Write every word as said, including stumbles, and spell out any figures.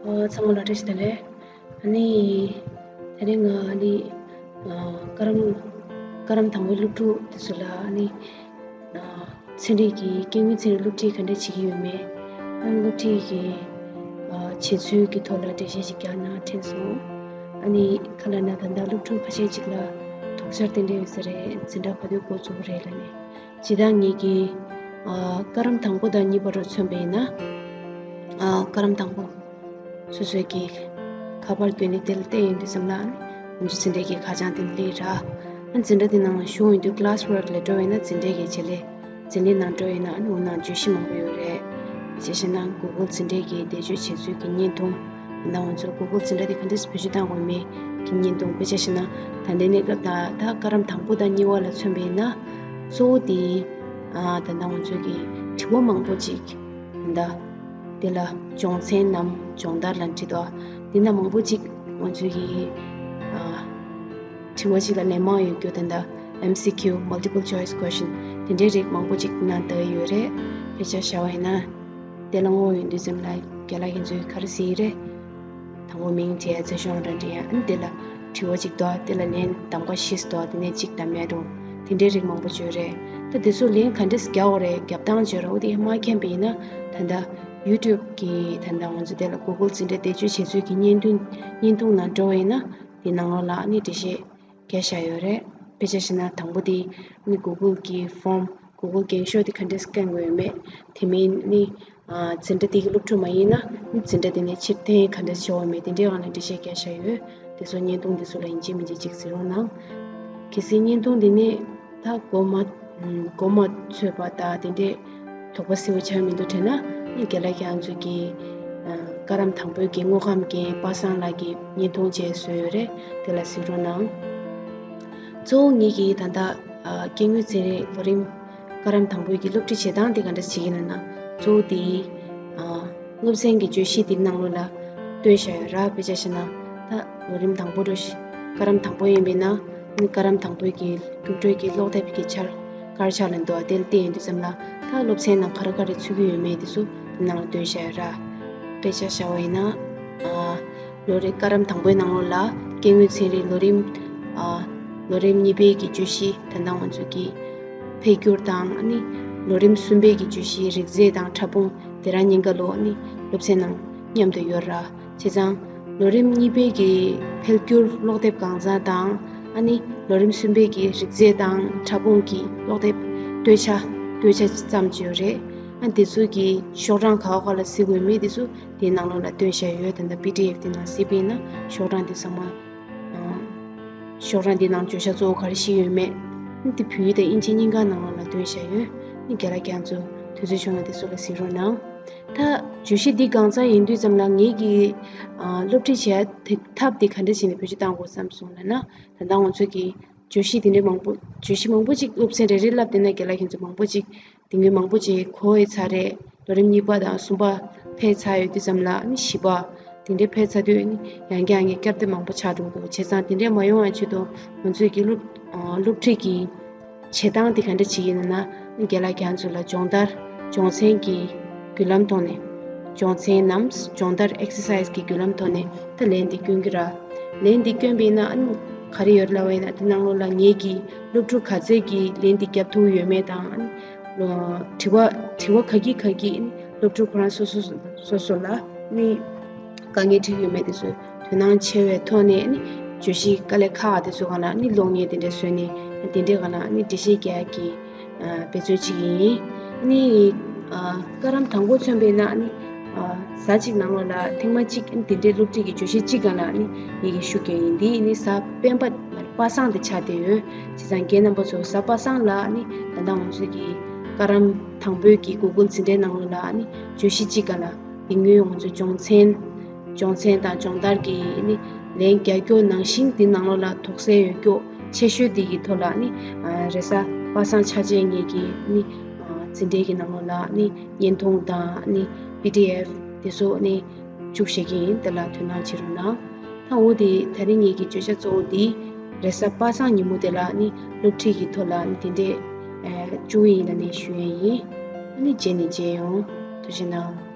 ཨོ། ཚང་མ་ལ་བཀྲ་ཤིས་བདེ་ལེགས། ཨ་ནི། དེ་རིང་ང་ཨ་ནི། ཨ། ཀ་རམ། ཀ་རམ་དང་པོའི་སློབ་ཕྲུག་དེ་ཚོ་ལ་ཨ་ནི། ཨ། ཚན་རིག་གི་སྐྱེ་དངོས་ཚན་རིག་སློབ་ཁྲིད་ག་འདྲ་བྱེད་ཀྱི་ཡོད་མེད། ཨ་ནི་སློབ་ཁྲིད་ཀྱི། ཨ། བྱེད་ཚུལ་གྱི་ཐོག་ལ་འགྲེལ་བཤད་ཅིག་རྒྱག་ན་དྲན་སོང་། ཨ་ནི་ག་ལབ་ན་ད་ལྟ་སློབ་ཕྲུག་ཁ་ཤས་ཅིག་ལ་དོགས་འཆར་དེ་འདྲ་ཡོད་ས་རེད། འཛིན་གྲྭ་ག་དུས་འགོ་བཙུགས་རེད་ལབ་ནས། སྤྱིར་བཏང་ངེད་ཀྱི། ཨ། ཀ་རམ་དང་པོ་དང་གཉིས་པ་རུ་མཚོན་པ་ཡིན་ན། ཨ། ཀ་རམ་དང་པོ། སོ་སོའི་གི་ཁ་པར་བརྒྱུད་ནས་དེ་ལ་བལྟས་ཡོང་དུས་ཙམ་ལ། ང་ཚོ་འཛིན་གྲྭའི་གི་ཁ་བྱང་དེ་སླེབས་ར། ཨ། འཛིན་གྲྭ་དེ་ནང་ལ་ཞུགས་ཡོང་དུས་ཀི་ལ་སི་ཝོག་ལ་འགྲོ་བས་ན་འཛིན་གྲྭའི་གི་བྱེད་ལས། འཛིན་ལས་ནང་འགྲོ་ཡིན་ན་ཨ་ནི་འོ་ནང་བརྗོད་གཞི་མང་པོ་ཡོད་རེད། དཔེ་ཆ་བཞག་ན་གུ་གུལ་འཛིན་གྲྭའི་གི་བེད་སྤྱོད་བྱེད་ཚུལ་གྱི་བརྙན་ཐུང་། ཡིན་ན་ང་ཚོ་གུ་གུལ་འཛིན་གྲྭ་དེ་ག་འདྲས་བེད་སྤྱོད་བཏང་དགོས་མིན་གྱི་བརྙན་ཐུང་། དཔེ་ཆ་བཞག་ན་ད་ལྟའི་གནས་སྐབས་ད་ད་ཀ་རམ་དང་པོ་དང་གཉིས་པ་ལ་མཚོན་པ་ཡིན་ན། གཙོ་བོ་དེ། ཨ། ད་ལྟ་ང་ཚོ་གི་དྲི་བ་མང་པོ་ཅིག་ད་ལྟ་དེ་ལ་སྦྱོང་ཚན་ནམ་སྦྱོང་བརྡར་ལ་འཁྲིད་དོ། དེ་ན་མང་པོ་ཅིག་ང་ཚོ་གི། ཨ། དྲི་བ་ཅིག་ལ་ལན་མང་ཡོད་རྒྱུ་དེ་འདྲ། ཨེམ་སི་ཁྱུ། Multiple Choice Question། དེ་འདྲའི་རིགས་མང་པོ་ཅིག་ནང་བསྡད་ཡོད་རེད། དཔེ་ཆ་བཞག་པ་ཡིན་ན། དེ་ལ་བསྔོ་ཡོང་དུས་ཙམ་ལ་རྒན་ལགས་ཁྱེད་ཚོས་ག་རེ་ཟེར་གྱི་རེད། དང་པོ་མིང་བྲིས་ཡ། རྩ་གཞུང་རང་བྲིས་ཡ། ཨ་ནི་དེ་ལ་དྲི་བ་ཅིག་འདུག་དེ་ལ་ལན་གདམ་ག་བཞི་འདུག་དེ་ནས་གཅིག་གདམ་ཡ་འདུག་དེ་འདྲའི་རིགས་མང་པོ་བྱོས་རེད། ད་དེ་ཚོ་ལན་ག་འདྲས་རྒྱག་དགོས་རེད། རྒྱབ་སྟངས་བྱོས་ར། འོ་དེ་མ་མཁྱེན་པ་ཡིན་ན་ད་ལྟ་ཡུ་ཊུབ་གི་ད་ལྟ་ང་ཚོ་དེ་ལ་གུ་གུལ་འཛིན་གྲྭ་བེད་སྤྱོད་བྱེད་ཚུལ་གྱི་བརྙན་ཐུང་། བརྙན་ཐུང་ནང་འགྲོ་བ་ཡིན་ན། དེ་ནང་ལོགས་ལ་ཨ་ནི་འགྲེལ་བཤད་བརྒྱབ་བཞག་ཡོད་རེད། དཔེ་ཆ་བཞག་ན་དང་པོ་དེ་ཨ་ནི་གུ་གུལ་གྱི་ཕོམ། གུ་གུལ་འགེངས་ཤོག་དེ་ག་འདྲས་སྐྱོན་དགོས་ཡོད་མེད། དེ་མིན་ཨ་ནི། ཨ། འཛིན་གྲྭ་དེ་གི་སློབ་ཕྲུག་མ་ཡིན་ན་ཨ་ནི་འཛིན་གྲྭ་དེ་ནས་ཕྱིར་འཐེན་ག་འདྲས་བྱེད་དགོས་མེད། དེ་འདྲའི་སྒང་ལ་འགྲེལ་བཤད་བརྒྱབ་བཞག་ཡོད། དེ་ཚོ་བརྙན་ཐུང་དེ་ཚོ་ལ་ཡིན་གཅིག་མིན་གཅིག་གཟིགས་རོགས་གནང་། གལ་སྲིད་བརྙན་ཐུང་དེ་ནས་ད་གོ་མ། གོ་མ་ཚོད་པ་དང་དེ་འདྲས་དོགས་པ་སེལ་བ་ཆགས་མི་འདུག་དྲན་ན། ཨ་ནི་རྒན་ལགས་ཁྱེད་རང་ཚོ་གི། ཨ། ཀ་རམ་དང་པོའི་གི་དངོས་ཁམས་ཀྱི་པ་སངས་ལགས་ཀྱི་བརྙན་ཐུང་བཅས་བཟོས་ཡོད་རེད། དེ་ལ་གཟིགས་རོགས་གནང་། གཙོ་བོ་ངེད་ཀྱིས་ད་ལྟ། ཨ། སྐྱེ་དངོས་ཚན་རིག་ལོ་རིམ་ཀ་རམ་དང་པོའི་གི་སློབ་ཁྲིད་བྱེད་སྟངས་དེ་ག་འདྲ་བྱེད་ཀྱི་ཡིན་ན། གཙོ་བོ་དེ། ཨ། སློབ་ཚན་གྱི་བརྗོད་གཞི་དེའི་ནང་ལོགས་ལ་སྟོན་བཞག་ཡོད་ར། དཔེ་ཆ་བཞག་ན་ད་ལོ་རིམ་དང་པོ་རུ་ཀ་རམ་དང་པོ་ཡིན་པས་ན། ཨ་ནི་ཀ་རམ་དང་པོའི་གི་རྒྱུགས་སྤྲོད་ཀྱི་ཀློག་དེབ་ཀྱི་འཆར་དཀར་ཆག་ལ་འདུག་པ་དེ་ལ་བལྟས་ཡོང་དུས་ཙམ་ལ། ད་སློབ་ཚན་ནང་ག་རེ་ག་རེ་ཚུད་ཀྱི་ཡོད་མེད་དེ་ཚོ་དེ་ནང་ལ་སྟོན་བཞག་ཡོད་ར། དཔེ་ཆ་བཞག་པ་ཡིན་ན། ཨ། ལོ་རིམ་ཀ་རམ་དང་པོའི་ནང་ལོགས་ལ་སྐྱེ་དངོས་ཚན་རིག་ལོ་རིམ། ཨ། ལོ་རིམ་གཉིས་པའི་གི་བརྗོད་གཞི་ད་ལྟ་ང་ཚོ་གི་འཕེལ་འགྱུར་དང་། ཨ་ནི་ལོ་རིམ་གསུམ་པའི་གི་བརྗོད་གཞི་རིགས་རྫས་དང་ཕྲ་ཕུང་དེ་རང་གཉིས་ཀ་ལོ་ཨ་ནི་སློབ་ཚན་ནང་མཉམ་དུ་ཡོད་ར། བྱས་ཙང་ལོ་རིམ་གཉིས་པའི་གི་འཕེལ་འགྱུར་ཀློག་དེབ་གང་ཚང་དང་། ཨ་ནི་ལོ་རིམ་གསུམ་པའི་གི་རིགས་རྫས་དང་ཕྲ་ཕུང་གི་ཀློག་དེབ་སྟོད་ཆ་སྟོད་ཆ་ཙམ་ཅིག་ཡོད་རེད། ཨ། དེ་ཚོ་གི་ཤོག་གྲངས་ག་བ་ག་ལ་གཟིགས་དགོས་མེད་དེ་ཚོ་དེའི་ནང་ལོགས་ལ་སྟོན་བཞག་ཡོད། ད་ལྟ་པི་ཌི་ཨེཕ་དེ་ནང་གཟིགས་པ་ཡིན་ན་ཤོག་གྲངས་དེ་ཚང་མ། ཨ། ཤོག་གྲངས་དེ་ནང་བརྗོད་བྱ་གཙོ་བོ་ག་རེ་བཞི་ཡོད་མེད། ཨ། དེ་བོད་ཡིག་དང་དབྱིན་ཇི་གཉིས་ཀ་ནང་ལོགས་ལ་སྟོན་བཞག་ཡོད། ཨ། རྒན་ལགས་ཁྱེད་རང་ཚོ་དུས་ཚོད་བྱུང་ན་དེ་ཚོ་ལ་གཟིགས་རོགས་གནང་། ད་བརྗོད་གཞི་འདི་གང་ཚང་ཡིན་དུས་ཙམ་ལ་ངེད་ཀྱིས། ཨ། སློབ་ཁྲིད་བྱེད་ཐབས་དེ་ག་འདྲ་བྱས་ནས་བེད་སྤྱོད་བཏང་དགོས་བསམ་སོང་ལབ་ན། ད་ལྟ་ང་ཚོ་གི་བརྗོད་གཞི་དེ་འདྲའི་མང་པོ། བརྗོད་གཞི་མང་པོ་ཅིག་སློབ་ཚན་རེ་རེ་བསླབས་བསྡད་ན་རྒན་ལགས་ཁྱེད་ཚོ་མང་པོ་ཅིག་དེ་སྔོན་མང་པོ་ཅིག་གོ་ཡོད་ཚར་རེད། ལོ་རིམ་གཉིས་པ་དང་གསུམ་པ་ཕེབས་ཚར་ཡོད་དུས་ཙམ་ལ་ཨ་ནི་བཞི་པ་དེ་འདྲའི་ཕེབས་ཚར་དུས་ཨ་ནི་ཡང་བསྐྱར་ཡང་བསྐྱར་བསྐྱར་ཟློས་མང་པོ་ཆགས་འགྲོ་གི་འདུག་བྱས་ཙང་དེ་འདྲའི་མ་ཡོང་བའི་ཆེད་དུ་ང་ཚོས་ཀྱི་སློབ། ཨ། སློབ་ཁྲིད་ཀྱི་བྱེད་སྟངས་དེ་ག་འདྲ་ཅིག་ཡིན་ན། ཨ་ནི་རྒན་ལགས་ཁྱེད་རང་ཚོ་ལ་སྦྱོང་བརྡར། སྦྱོང་ཚན་གྱི་བརྒྱུད་ལམ་ཐོག་ནས། སྦྱོང་ཚན་ནམ་སྦྱོང་བརྡར་ཨེག་སར་སའི་སི་གི་བརྒྱུད་ལམ་ཐོག་ནས་ད་ལན་འདི་བསྐྱོན་གྱི་ར། ལན་འདི་བསྐྱོན་པ་ཡིན་ན་ཨ་ནི་ག་རེ་ཡོད་རེད་ལབ་པ་ཡིན་ན། དེ་ནང་ལོགས་ལ་ངེད་ཀྱིས་སློབ་ཕྲུག་ག་ཚད་ཀྱིས་ལན་འདི་རྒྱབ་ཐུབ་ཡོད་མེད་དང་། ཨ་ནི་དྲི་བ། དྲི་བ་ག་གི་ག་གི་ཨ་ནི་སློབ་ཕྲུག་ཁོ་རང་སོ་སོ་སོ་སོ་ལ་ཨ་ནི་དཀའ་ངལ་འཕྲད་ཡོད་མེད་དེ་ཚོ་དོ་སྣང་ཆེ་བའི་ཐོག་ནས། ཨ་ནི་བརྗོད་གཞི་དཀའ་ལས་ཁག་དེ་ཚོ་སྒང་ལ་ཨ་ནི་གློག་བརྙན་དེ་འདྲ་བཟོས་ནས་དེ་འདྲའི་སྒང་ལ་ཨ་ནི་འགྲེལ་བཤད་རྒྱག་གི། ཨ། འབད་རྩོལ་བྱེད་ཀྱི་ཡིན། ཨ་ནི། ཨ། ཀ་རམ་དང་པོ་མཚོན་པ་ཡིན་ན་ཨ་ནི། ཨ། གཟའ་གཅིག་ནང་ལོགས་ལ་ཐེངས་མ་གཅིག་ཨ་ནི་དེ་འདྲའི་སློབ་ཁྲིད་ཀྱི་བརྗོད་གཞི་གཅིག་སྒང་ལ་ཨ་ནི་ངེད་ཀྱིས་ཞུགས་ཀྱི་ཡིན། འདི་ཨ་ནི་གཟའ་སྤེན་པ་པ་སངས་དེ་ཆགས་བསྡད་ཡོད། བྱས་ཙང་རྒན་རྣམ་པ་ཚོ་གཟའ་པ་སངས་ལ་ཨ་ནི་ད་ལྟ་ང་ཚོའི་གི་ཀ་རམ་དང་པོའི་གི་གུ་གུལ་འཛིན་གྲྭའི་ནང་ལོགས་ལ་ཨ་ནི་བརྗོད་གཞི་གཅིག་སྒང་ལ། དེ་སྔོན་ང་ཚོ་སྦྱོང་ཚན། སྦྱོང་ཚན་དང་སྦྱོང་བརྡར་གྱི་ནི་ལན་རྒྱག་རྒྱུ་ནང་བཞིན་དེ་ནང་ལོགས་ལ་དོགས་སེལ་ཡོད་རྒྱུ་ཆེ་ཤོས་དེ་གི་ཐོག་ལ་ནི། ཨ། རེས་གཟའ་པ་སངས་ཆ་ཆེ་ངེད་ཀྱི་ནི། ཨ། འཛིན་གྲྭའི་གི་ནང་ལོགས་ལ་ནི་བརྙན་ཐུང་དང་ནི་པི་ཌི་ཨེཕ་དེ་ཚོ་ནི་བཅུག་བཞག་གི་ཡིན། དེ་ལ་དོ་སྣང་བྱེད་རོགས་གནང་། ད་འོ་དེ་ད་རིང་ངེད་ཀྱི་བརྗོད་བྱ་གཙོ་བོ་དེ་རེས་གཟའ་པ་སངས་ཉིན་མོ་དེ་ལ་ནི་སློབ་ཁྲིད་ཀྱི་ཐོག་ལ་ནི་དེ་འདྲས། ཨ། བཅུག་གི་ཡིན་ལབ་ནས་ཞུ་ཡས་ཡིན། ཨ་ནི་རྗེས་ནས་མཇལ་ཡོང་། ཐུགས་རྗེ་གནང་།